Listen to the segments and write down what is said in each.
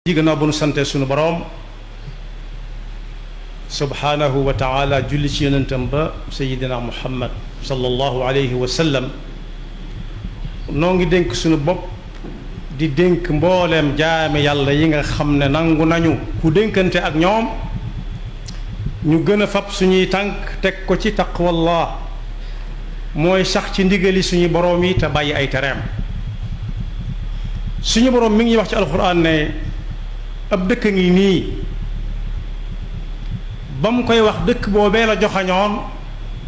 ji gannaaw bu nu sante sunu boroom subhaanahu wa taala julli ci yonentam ba sayidina muhammad sallallahu alayhi wa sallam noo ngi dénk sunu bopp di dénk mbooleem jaame yàlla yi nga xam ne nangu nañu ku dénkante ak ñoom ñu gën a fab suñuy tànk teg ko ci taqwallah mooy sax ci ndigali suñu boroom yi te bàyyi ay tereem suñu boroom mi ngi wax ci alquran ne ab dëkk ngi nii ba mu koy wax dëkk boobee la joxañoon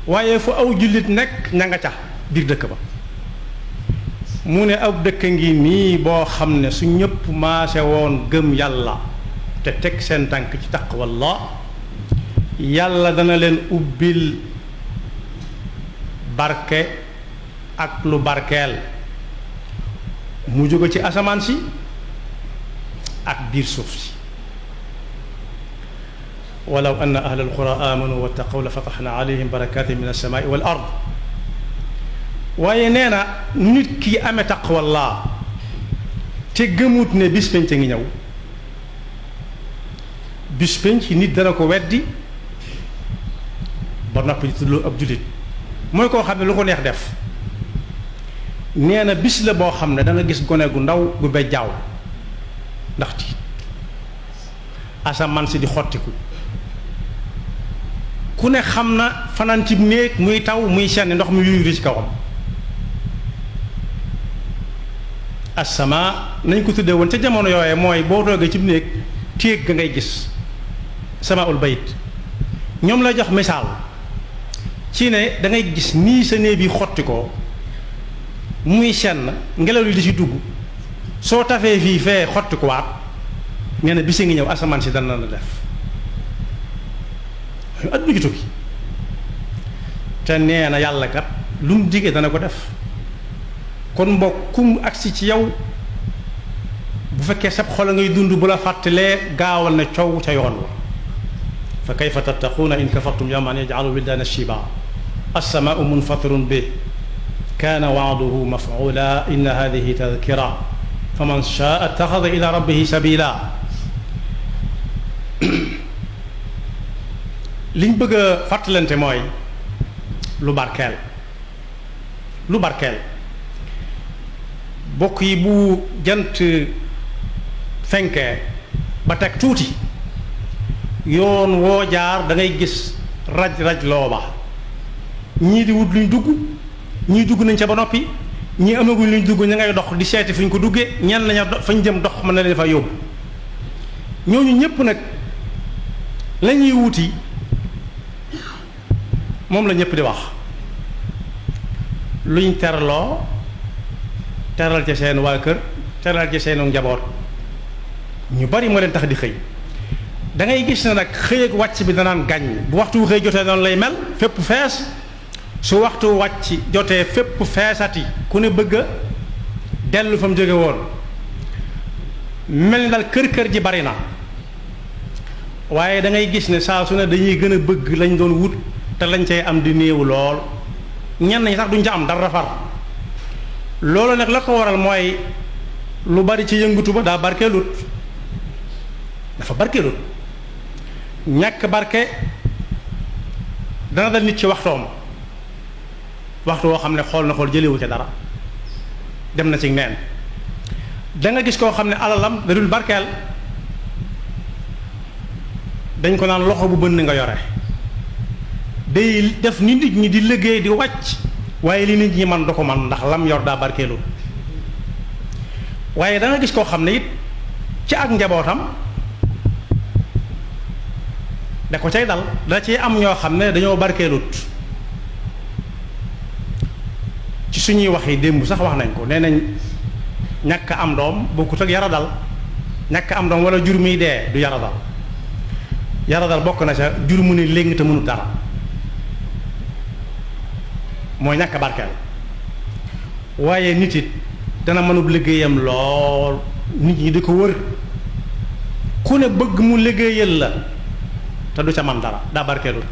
waaye fu aw jullit nekk ña nga ca biir dëkk ba mu ne ab dëkk ngi nii boo xam ne su ñëpp maase woon gëm yàlla te teg seen tànk ci taqwallah yàlla dana leen ubbil barke ak lu barkeel mu jóge ci asamaan si ak biir suuf si walaw anna ahla alqura amanu wattaqaw la fataxna alayhim barakatin min alsamaai wal ard waaye nee na nit ki amee taqwallaa te gëmut ne bis penc a ngi ñëw bis penc nit dana ko weddi ba noppi di tudd ab jullit mooy koo xam ne lu ko neex def nee na bis la boo xam ne da nga gis gone gu ndaw gu bejjaaw ndax ci asamaan si di xottiku ku ne xam na fanaan ci néeg muy taw muy senn ndox mi yuyuri ci kawam asama nañ ko tuddee woon ca jamono yooye mooy boo toogee ci néeg téeg ga ngay gis samaul bayit ñoom la jox misaal ci ne da ngay gis nii sa néeg bi xotti ko muy senn ngelaw li di ci dugg soo tafee fii fee xotti ko waat nee na bisi ngi ñëw asamaan si dana la def at bi tukki te nee na yàlla kat lu mu digee dana ko def kon mbokk kum agsi ci yow bu fekkee sab xol a ngay dund bu la fàttalee gaawal na coow ca yoon wa fa kayfa tattaquuna in kafartum yawman yaj'alu wildaana shiba as-samaa'u munfatirun bi kaana wa'duhu maf'uula inna haadihi tadkira faman shaa ittaxada ila rabbihi sabila liñ bëgg a fàttalante mooy lu barkeel bokk yi bu jant fenkee ba teg tuuti yoon woo jaar da ngay gis raj looba ñii di wut luñ dugg ñii dugg nañ ca ba noppi ñii amaguñ luñ dugg ña ngay dox di seeti fu ñu ko duggee ñenn lañu fañ jëm dox mën na leen fa yóbbu ñooñu ñépp nag la ñuy wuti moom la ñépp di wax luñ teraloo teral ca seen waa kër teral ca seenu njaboot ñu bari moo leen tax di xëy da ngay gis ne nag xëy ak wàcc bi danaan gàññ bu waxtu xëy jotee noonu lay mel fépp fees su waxtu wàcc jotee fépp feesati ku ne bëgg a dellu fa mu jóge woon mel ni daal kër ji bari na waaye da ngay gis ne saa su ne dañuy gën a bëgg lañ doon wut te lañ cay am di néew lool ñenn ñi sax duñ ca am dara far loolu nag la ko waral mooy lu bari ci yëngutu ba daa barkeelut dafa barkeelut ñàkk barke dana dal nit ci waxtoom waxtu woo xam ne xool na xool jëlewu ca dara dem na ci neen da nga gis koo xam ne alalam da dul barkeel dañ ko naan loxo bu bënn nga yore day def ni nit ñi di liggéey di wàcc waaye li nit ñi man du ko man ndax lam yor daa barkeelul waaye da nga gis koo xam ne it ci ak njabootam da ko cay dal da ci am ñoo xam ne dañoo barkeelut ci suñuy wax yi démb sax wax nañ ko nee nañ ñàkk am doom bokkut ak yara dal ñàkk am doom wala jur muy dee du yara dal bokk na ca jur mu ne léegi te mënut dara mooy ñàkk barkeel waaye nit it dana mënub liggéeyam lool nit ñi di ko wër ku ne bëgg mu liggéeyal la te du ca man dara daa barkeelul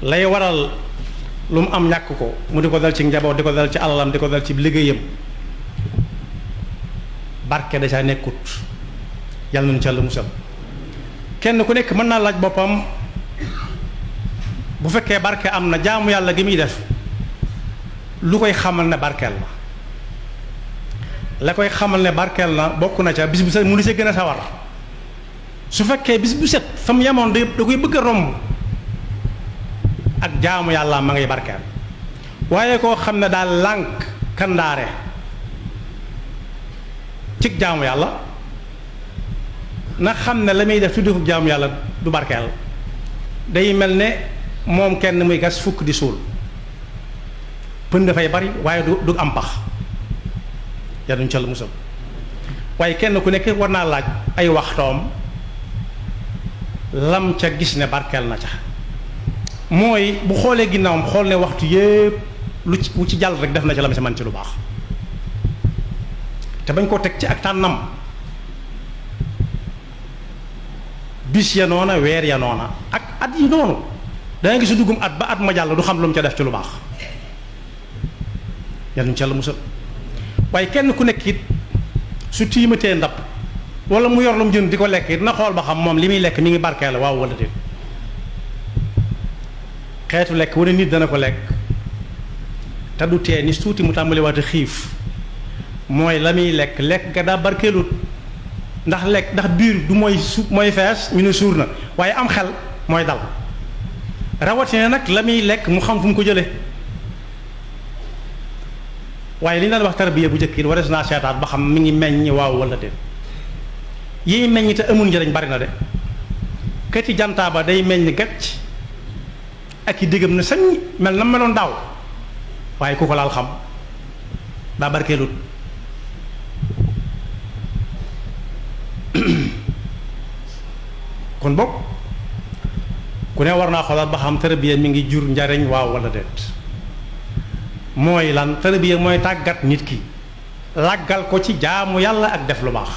lay waral lu mu am ñàkk ko mu di ko dal ci njaboot di ko dal ci alalam di ko dal ci liggéeyam barke da caa nekkut yàlla nañu ca Yàlla musal. kenn ku nekk mën naa laaj boppam bu fekkee barke am na jaamu yàlla gi muy def lu koy xamal ne barkeel la koy xamal ne barkeel na bokk na ca bis bu set mu di ca gën a sawar su fekkee bis bu set fa mu yemoon da koy bëgg a romb ak jaamu yàlla ma ngay barkeel waaye koo xam ne daal lànk kandaare cig jaamu yàlla na xam ne la muy def tuddi ko jaamu yàlla du barkeel day mel ne moom kenn muy gas fukk di suul pën dafay bari waaye du am pax yaa duñ ca la musal waaye kenn ku nekk war naa laaj ay waxtoom lam ca gis ne barkeel na ca mooy bu xoolee ginnaawam xool ne waxtu yépp lu ci jàll rek def na ca la ma sa man ci lu baax te bañ koo teg ci ak tànnam bis ya noona weer ya noona ak at yi noonu danga gis duggum at ba at ma jàll du xam lu mu ca def ci lu baax yal nañu ca la musal waaye kenn ku nekk it su tiimatee ndab wala mu yor lu mu jënd di ko lekk it na xool ba xam moom li muy lekk mi ngi barkeel la waaw wala déet xeetu lekk wane nit dana ko lekk te du tee ni tuuti mu tàmbali waate xiif mooy la muy lekk ga daa barkeelut ndax biir du mooy fees ñu ne suur na waaye am xel mooy dal rawatina nag la muy lekk mu xam fu mu ko jële waaye li ñu daan wax tarbiya bu njëkk it warees naa seetaat ba xam mi ngi meññ waaw wala déet yi meññ te amul njëriñ bari na de kati jantaa ba day meññ gàcc ak i diggam ne sañ mel na meloon daaw waaye ku ko laal xam daa barkeelut kon bokk ku ne war naa xoolaat ba xam tarbiya mi ngi jur njariñ waaw wala déet mooy lan tarbiya mooy tàggat nit ki làggal ko ci jaamu yàlla ak def lu baax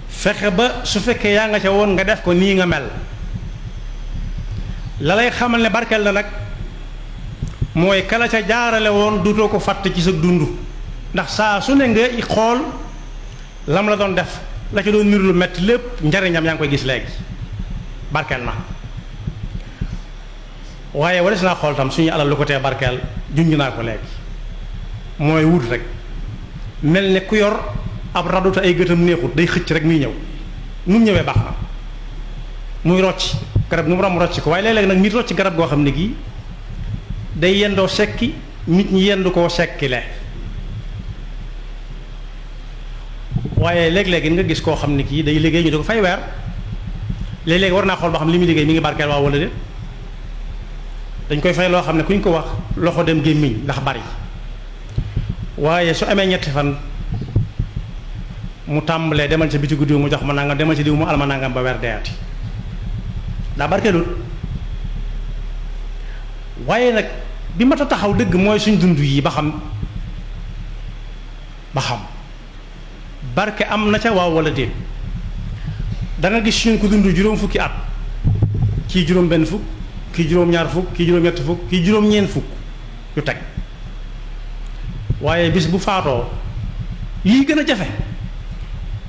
fexe ba su fekkee yaa nga ca woon nga def ko nii nga mel la lay xamal ne barkeel na nag mooy kala ca jaarale woon dutoo ko fàtte ci sa dund ndax saa su ne nga xool lam la doon def la ca doon niru lu metti lépp njariñam yaa ngi koy gis léegi barkeel na waaye wares naa xool tam suñu alal lu ko tee barkeel junj naa ko léegi mooy wut rek mel ne ku yor ab radu te ay gëtam neexut day xëcc rek muy ñëw nu mu ñëwee baax na muy rocc garab nu mu ram rocc ko waaye léeg-léeg nag nit rocc garab goo xam ne gii day yendoo sekki nit ñi yendu koo sekkile waaye léeg-léegi nga gis koo xam ne kii day liggéey ñu di ko fay weer léeg-léegi war naa xool ba xam li muy liggéey mi ngi barkeel waaw wala déet dañ koy fay loo xam ne ku ñu ko wax loxo dem gémmiñ ndax bari waaye su amee ñetti fan mu tàmbalee demal ca bitigu diw mu jox ma nangam demal ca diw mu alma nangam ba weer deyaati daa barkeelul waaye nag bi mat a taxaw dëgg mooy suñ dund yi ba xam barke am na ca waaw wala déet da nga gis suñ ko dund juróom fukki at kii juróom benn fukk kii juróom ñaar fukk kii juróom ñetti fukk kii juróom ñeent fukk yu teg waaye bis bu faatoo yii gën a jafe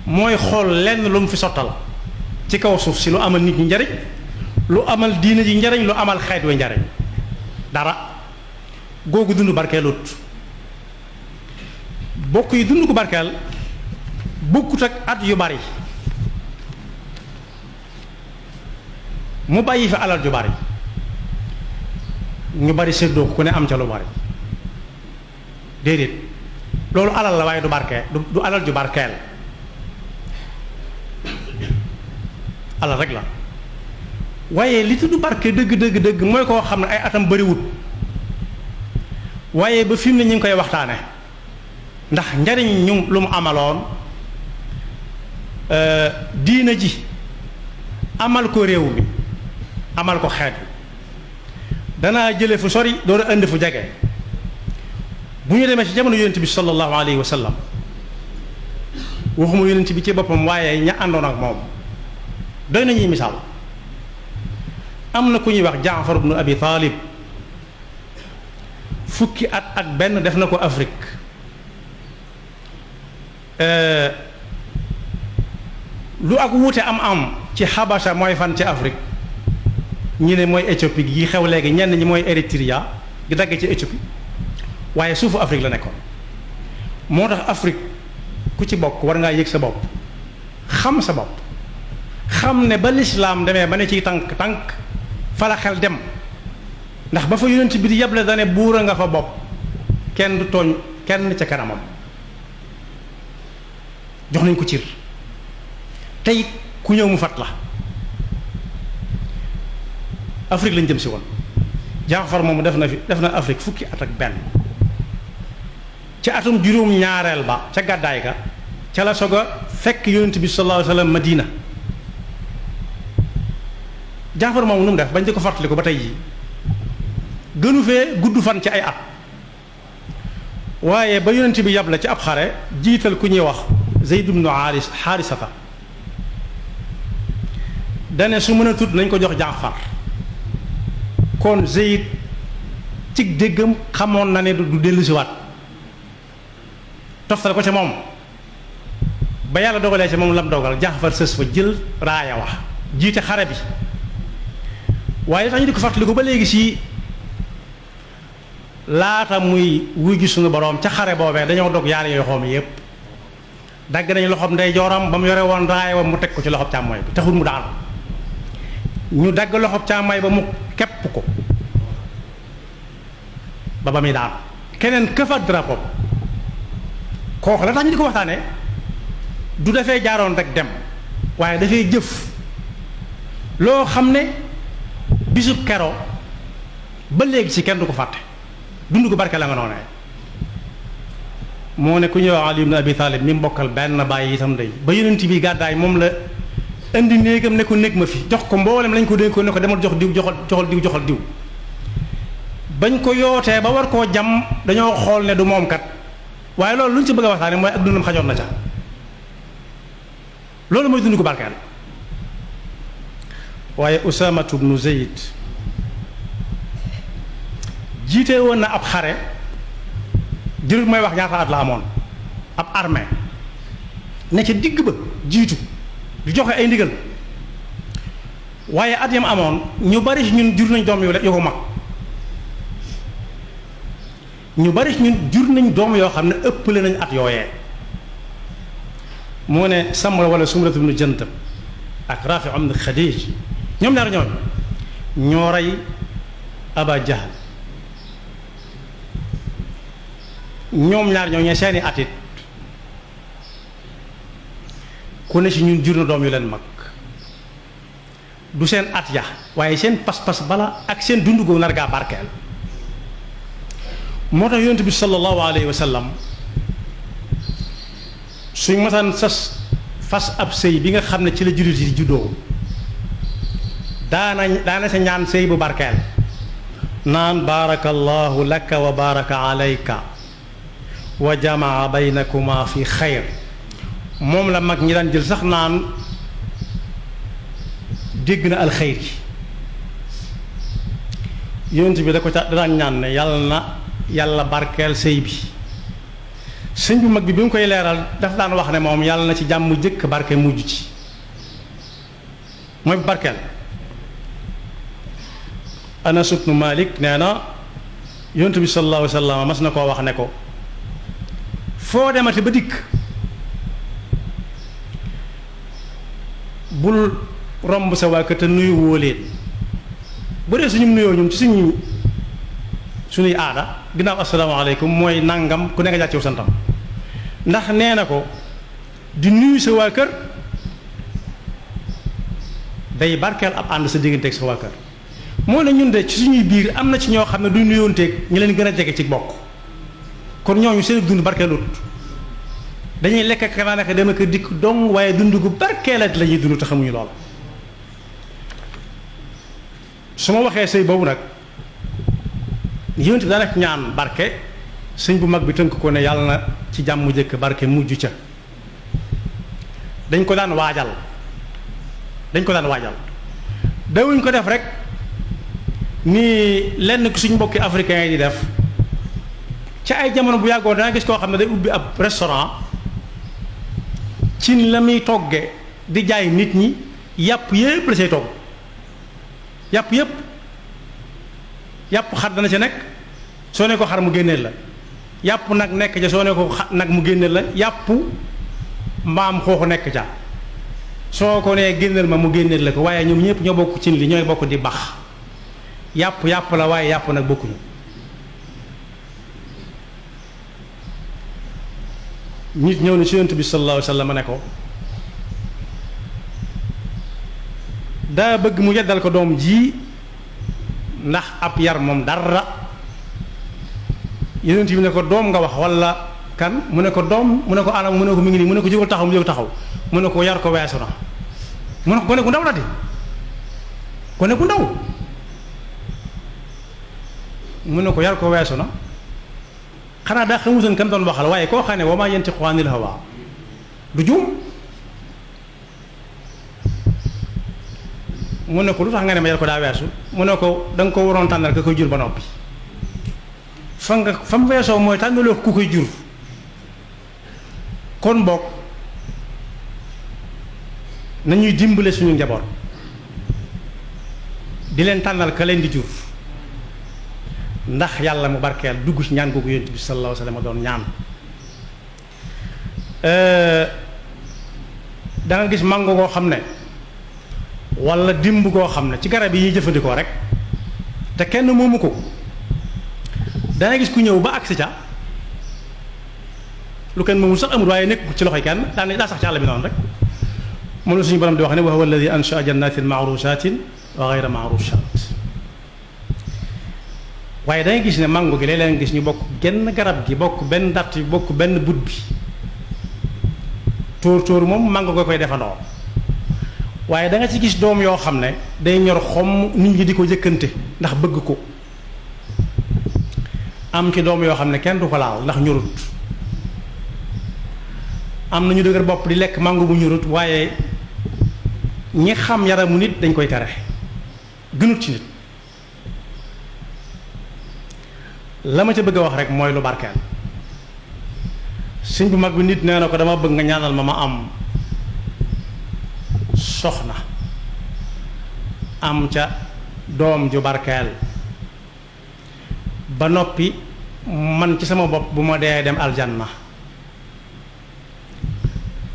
mooy xool lenn lu mu fi sottal ci kaw suuf si lu amal nit ñi njariñ lu amal diine ji njariñ lu amal xeet we njariñ dara googu dund barkeelut bokk yi dund ko barkeel bokkut ak at yu bari mu bàyyi fi alal ju bari ñu bari séddoo ku ne am ca lu bari déedéet loolu alal la waaye du barkeel du alal ju barkeel alal rek la waaye li tudd barke dëgg mooy koo xam ne ay atam bariwut waaye ba fi mu ne ñu ngi koy waxtaane ndax njariñ ñu lu mu amaloon diina ji amal ko réew mi amal ko xeet bi danaa jële fu sori door a indi fu jege bu ñu demee ci jamono yonent bi sallallahu alayhi wa sallam waxuma yonent bi ci boppam waaye ña àndoon ak moom doy nañuy misaal am na ku ñuy wax Jaafar ibnu Abi Talib fukki at ak benn def na ko Afrique lu ak wuute am ci Habasha mooy fan ci Afrique ñi ne mooy Éthiopie gi xew léegi ñenn ñi mooy Érythrée gi dagge ci Éthiopie waaye suufu Afrique la nekkoon. moo tax Afrique ku ci bokk war ngaa yëg sa bopp xam sa bopp xam ne ba lislaam demee ba ne ciy tànk fa la xel dem ndax ba fa yonent bi di yeble dane buur a nga fa bopp kenn du tooñ kenn ca kanamam jox nañ ko cir tey ku ñëw mu fat la Afrique lañ jëm si woon Jaafar moomu def na Afrique fukki at ak benn ca atum juróom ñaareel ba ca gàddaay ga ca la soog a fekk yonent bi sallallahu alayhi wa sallam Madina Jaafar moomu nu mu def bañ di ko fàttali ko ba tey jii gënu fee gudd fan ci ay at waaye ba yonent bi yab la ci ab xare jiital ku ñuy wax Zayd ibnu Xaarisata dane su mën a tudd nañ ko jox Jaafar kon Zayd cig déggam xamoon na ne du dellusiwaat toftal ko ca moom ba yàlla dogalee ca moom lam dogal Jaafar sës fa jël raaya wax jiite xare bi waaye tax ñu di ko fàttali ko ba léegi si laata muy wuy gi suñu boroom ca xare boobee dañoo dog yaari loxoom yépp dagg nañu loxoom ndey jooram ba mu yore woon raaya wa mu teg ko ci loxob càmmooy bi taxul mu daanu ñu dagg loxob càmmooy ba mu kepp ko ba muy daanu keneen këfa drapeau kooku la tax ñu di ko waxtaane du dafay jaaroon rek dem waaye dafay jëf loo xam ne bisub kero ba léegi ci kenn du ko fàtte dund ko barke la nga noonee moo ne ku ñëw Ali ibn Abi Talib mi mbokkal benn bàyyi itam day ba yonent bi gàddaay moom la indi néegam ne ko néeg ma fi jox ko mboolem lañ ko dénkoon ne ko demal jox diw joxal diw bañ ko yootee ba war koo jam dañoo xool ne du moom kat waaye loolu lu ñu ci bëgg a waxtaane mooy ak dundam xajoon na ca loolu mooy dund ko barkeel waaye Usaamatu bnu Zayd jiite woon na ab xare jërul may wax ñaata at la amoon ab armée ne ca digg ba jiitu di joxe ay ndigal waaye at yam amoon ñu bari ñun jur nañ doom yu ko mag ñu bari ñun jur nañ doom yoo xam ne ëppale nañ at yooyee moo ne Samra wala Sumratu bnu Jandab ak Raafi ibn Xadiij ñoom ñaar ñoo rey Aba Jahl ñoom ñaar ñoo seeni atit ku ne ci ñun jur na doom yu leen mag du seen at ya waaye seen pas-pas bala ak seen dundu gu nar gaa barkeel moo tax yonent bi sallallahu alayhi wa sallam suñ masaan fas ab sëy bi nga xam ne ci la jullit yi juddoo daana sa ñaan sëy bu barkeel naan baarakallahu laka wa baraka alayka wa jamaa baynakuma fi xayr moom la mag ñi daan jël sax naan dégg na alxayr yi yonent bi da daan ñaan ne yàlla barkeel sëy bi sëñ bu mag bi mu koy leeral daf daan wax ne moom yàlla na ci jàmm jëkk barke mujj ci mooy barkeel Anas ibnu Malik nee na yonent bi sallallahu alayhi wa sallam mas na koo wax ne ko foo demati ba dikk bul romb sa waa kër te nuyu woo leen bu dee suñu nuyoo ñun ci suñuy aada ginnaaw asalaamaaleykum mooy nangam ku ne nga jàccewu santam ndax nee na ko di nuyu sa waa kër day barkeel ab ànd sa digganteeg sa waa kër moo ne ñun de ci suñuy biir am na ci ñoo xam ne duñ nuyoonteeg ñi leen gën a jege ci bokk kon ñooñu seen dund barkeelut dañuy lekk ak naan dem ak dikk dong waaye dund gu barkeelat la ñuy dund te xamuñu lool su ma waxee sëy boobu nag yonent bi daanaka ñaan barke sëñ bu mag bi tënk ko ne yàlla na ci jàmm jëkk barke mujj ca dañ ko daan waajal dawuñ ko def rek nii lenn ki suñ mbokki africain yi di def ci ay jamono bu yàggoon danga gis koo xam ne day ubbi ab restaurant cin la muy togge di jaay nit ñi yàpp yépp la say togg yàpp yépp yàpp xar dana ca nekk soo ne ko xar mu génneel la yàpp nag nekk ca soo ne ko nag mu génneel la yàpp mbaam xooxu nekk ca soo ko nee génneel ma mu génneel la ko waaye ñoom ñëpp ñoo bokk cin li ñooy bokk di bax yàpp la waaye yàpp nag bokkuñu nit ñëw na ci yonent bi sallallahu alayhi wa sallam ne ko daa bëgg mu yeddal ko doom ji ndax ab yar moom dara yonent bi ne ko doom nga wax walla kan mu ne ko doom mu ne ko anam mu ne ko mi ngi nii mu ne ko jógal taxaw mu jóg taxaw mu ne ko yar ko weesu na mu ne ko gone gu ndaw la di gone gu ndaw mu ne ko yar ko weesu na xanaa daa xamutoon kan doon waxal waaye koo xam ne wa maa yantiqu anil hawaa du juum mu ne ko lu tax nga ne ma yar ko daa weesu mu ne ko da nga ko waroon tànnal ka koy jur ba noppi fa mu weesoo mooy tànnaloo ku koy jur kon bokk nañuy dimbale suñu njaboot di leen tànnal ka leen di jur ndax yàlla mu barkeel dugg ci ñaan googu yonent bi sallallahu alayhi wa sallam doon ñaan da nga gis mango goo xam ne walla dimb goo xam ne ci garab yi ñuy jëfandikoo rek te kenn moomu ko danga gis ku ñëw ba agsi ca lu kenn moomul sax amul waaye nekk ci loxoy kenn daa sax ci àll bi noonu rek moom la suñu borom di wax ne wa huwa alladi anshaa jannatin ma'rushatin wa ghayra ma'rushat waaye dangay gis ne mango gi léeg-léeg nga gis ñu bokk genn garab gi bokk benn dart bi bokk benn but bi tóor moom mango nga koy defandoo waaye da nga ci gis doom yoo xam ne day ñor xomm nit ñi di ko jëkkante ndax bëgg ko am ci doom yoo xam ne kenn du ko laal ndax ñorut am na ñu dëgër bopp di lekk mango bu ñorut waaye ñi xam yaramu nit dañ koy tere gënut ci nit la ma ca bëgg a wax rek mooy lu barkeel sëñ bu mag bi nit nee na ko dama bëgg nga ñaanal ma am soxna am ca doom ju barkeel ba noppi man ci sama bopp bu ma dee dem aljanna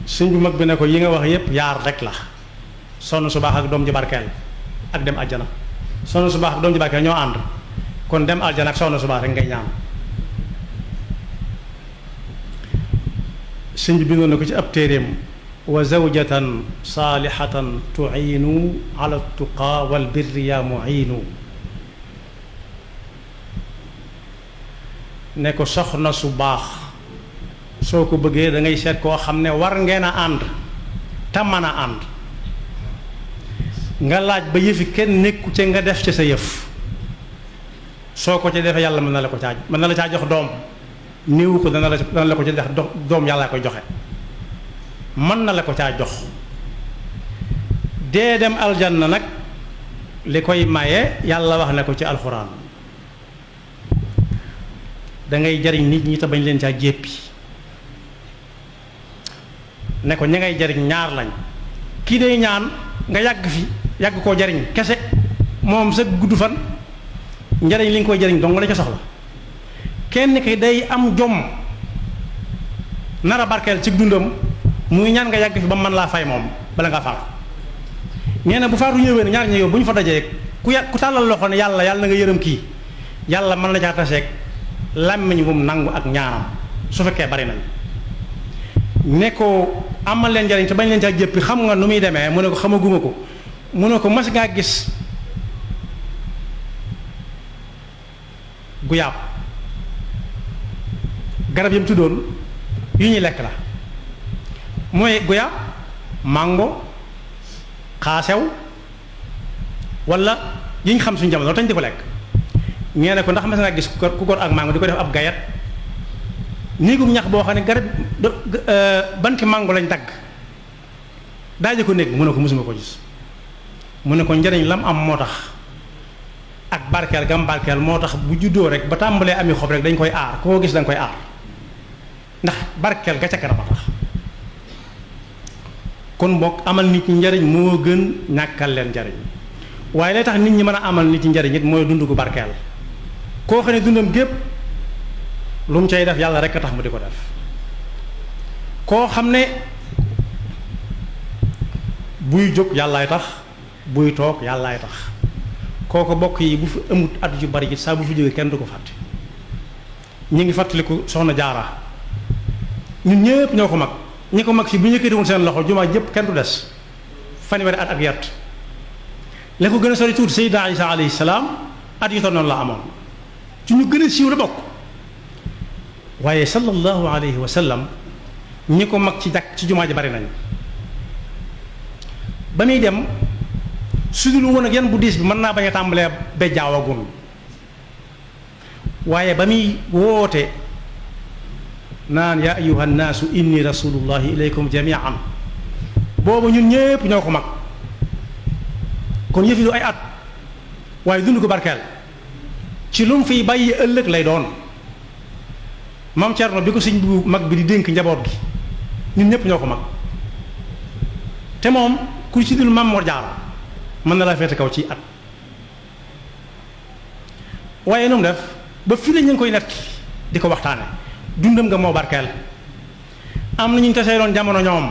sëñ bu mag bi ne ko yi nga wax yépp yaar rek la sonn su baax ak doom ju barkeel ak dem aljana sonn su baax ak doom ju barkeel ñoo ànd kon dem aljana ak sonn su baax rek ngay ñaan sëñ bi bindoon na ko ci ab téeréem wa zawjatan saalihatan tu'iinu ala tuqaa wal birri yaa mu'iinu ne ko soxna su baax soo ko bëggee da ngay seet koo xam ne war ngeen a ànd te mën a ànd nga laaj ba yëfi kenn nekku ca nga def ca sa yëf soo ko ca defee yàlla mën na la ko caa mën na la caa jox doom néewu ko dana la ko ca def doom yàlla koy joxe mën na la ko caa jox dee dem aljanna nag li koy maye yàlla wax na ko ci alxuraan da ngay jariñ nit ñi te bañ leen caa jéppi ne ko ña ngay jariñ ñaar lañ kii day ñaan nga yàgg fi yàgg koo jariñ kese moom sa gudd fan njariñ li nga koy jariñ dong la ca soxla kenn ki day am jom nar a barkeel ci dundam muy ñaan nga yàgg fi ba mën laa fay moom bala ngaa faatu nee na bu faatu ñëwee ne ñaar ñi yow bu ñu fa dajee ku tàllal loxo ne yàlla na nga yërëm kii yàlla mën na caa taseeg làmmiñ bu mu nangu ak ñaanam su fekkee bari nañ ne ko amal leen njariñ te bañ leen caa jëppi xam nga nu muy demee mu ne ko xamaguma ko mu ne ko mas ngaa gis guyaab garab yi mu tuddoon yu ñuy lekk la mooy guyaab mango xaasew wala yi ñu xam suñu jamono tañ di ko lekk ñee ne ko ndax mas ngaa gis ku gor ak mango di ko def ab gayat néegum ñax boo xam ne garab banti mango lañ dagg daaje ko néeg mu ne ko mosuma ko gis mu ne ko njariñ lam am moo tax ak barkeel gam barkeel moo tax bu juddoo rek ba tàmbalee ami xob rek dañ koy aar koo gis dañ koy aar ndax barkeel ga ca kanam a tax kon bokk amal nit ñi njariñ moo gën ñàkkal leen njariñ waaye lay tax nit ñi mën a amal nit ñi njariñ it mooy dund gu barkeel koo xam ne dundam gépp lu mu cay def yàlla rek a tax mu di ko def koo xam ne buy jóg yàllaay tax buy toog yàllaay tax kooko bokk yi bu fi amut at yu bari it saa bu fi jógee kenn du ko fàtte ñu ngi fàttaliku soxna jaara ñun ñëpp ñoo ko mag ñi ko mag si bu ñu yëkkatiwoon seen loxo jumaa jëpp kenn du des fanweeri at ak yat la ko gën a sori tuuti Seydina Isa alayhi salaam at yu toll noonu la amoon ci ñu gën a siiw la bokk waaye sallallahu alayhi wa sallam ñi ko mag ci jàkk ci jumaa ji bari nañ ba muy dem su dul woon ak yan bu diis bi mën naa bañ a tàmbalee ba jaawagul waaye ba muy woote naan yaa ayuha nnaasu inni rasulullahi ilaykum jamian boobu ñun ñépp ñoo ko mag kon yëf yi du ay at waaye dund ko barkeel ci lu mu fiy bàyyi ëllëg lay doon maam Cerno bi ko sëñ bu mag bi di dénk njaboot gi ñun ñépp ñoo ko mag te moom ku ci dul Maam Mor Jaara mën na laa feete kaw ci at waaye nu mu def ba fii la ñu ngi koy nett di ko waxtaane dundam nga moo barkeel am na ñu tasee doon jamono ñoom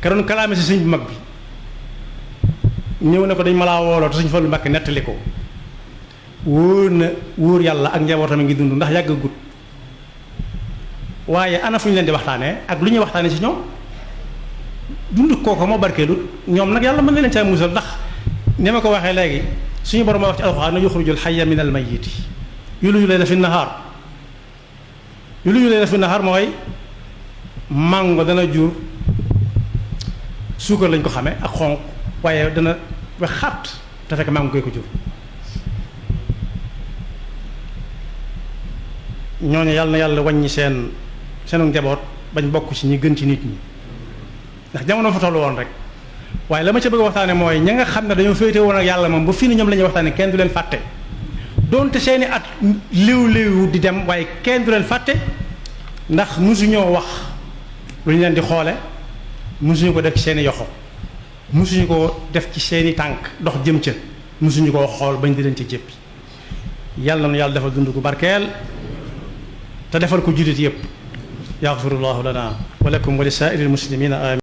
ka doon kalaame si sëñ bu mag bi ñëw ne ko dañ ma laa wooloo te sëñ Fallu Mbàkke nettali ko wóor na wóor yàlla ak njabootam ngi dund ndax yàgg gut waaye ana fu ñu leen di waxtaanee ak lu ñuy waxtaanee ci ñoom dund kooku moo barkeelut ñoom nag yàlla mën na leen caa musal ndax ni ma ko waxee léegi suñu borom a wax ci alxuraan na yuxrujul xayya min al mayyiti yuliju layla fi nahaar yuliju layla fi nahaar mooy màngo dana jur suukar lañ ko xamee ak xonq waaye dana wex xat te fekk màngo koy ko jur ñooñu yàlla na yàlla wàññi seenu njaboot bañ bokk ci ñi gën ci nit ñi ndax jamono fa tollu woon rek waaye la ma ca bëgg waxtaane mooy ña nga xam ne dañoo féete woon ak yàlla moom ba fii ni ñoom la ñuy waxtaane kenn du leen fàtte doonte seeni at léew-léewu di dem waaye kenn du leen fàtte ndax musuñoo wax lu ñu leen di xoole musuñu ko def ci seeni yoxo musuñu ko def ci seeni tànk dox jëm ca musuñu koo xool bañ di leen ci jéppi yàlla na yàlla dafa dund gu barkeel te defal ko jullit yépp yaxfirullahu lana wa lakum wa li saa'iril muslimina amin